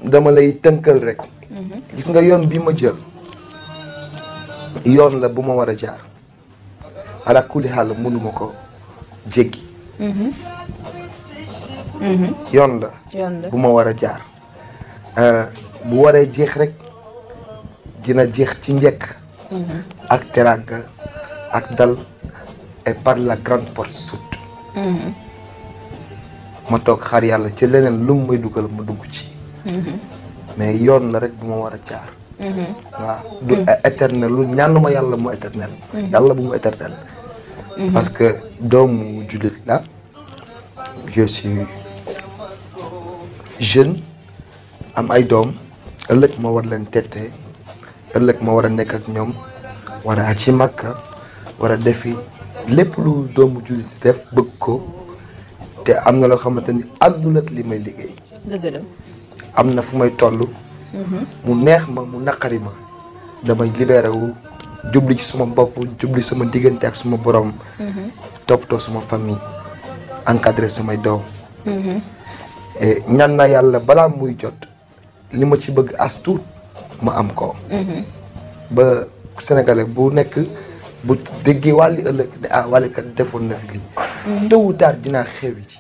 dama lay tënkal rek. gis nga yoon bi ma jël yoon la bu ma war a jaar ala kulli xaal mënuma ko jéggi. yoon la bu ma war a jaar bu waree jeex rek dina jeex ci njëkk ak teraanga ak dal et par la grande porte sud. ma toog xaar yàlla ci leneen lu mu may dugal ma dugg ci. mais yoon la rek bu ma war a jaar. waaw du éternel lu ñaanu ma yàlla mu éternel. yàlla bu mu éternel. parce que doomu jullit la je suis jeune am ay doom ëllëg ma war leen tette ëllëg ma war a nekk ak ñoom war a ci Makka war a defi lépp lu doomu jullit def bëgg ko te am na loo xamante ni àndul ak li may liggéey. dëgg la. am na fu may toll. mu neex ma mu naqari ma damay libéré wu jubli ci suma bopp jubli sama diggante ak suma borom. toppatoo suma famille encadré samay doom. ñaan naa yàlla balaa muy jot li ma ci bëgg as tuut ma am ko. ba sénégalais bu nekk bu déggee wàlli ëllëg ne ah wàllikat defoon na fi lii. tôt ou tard dinaa xewi ci.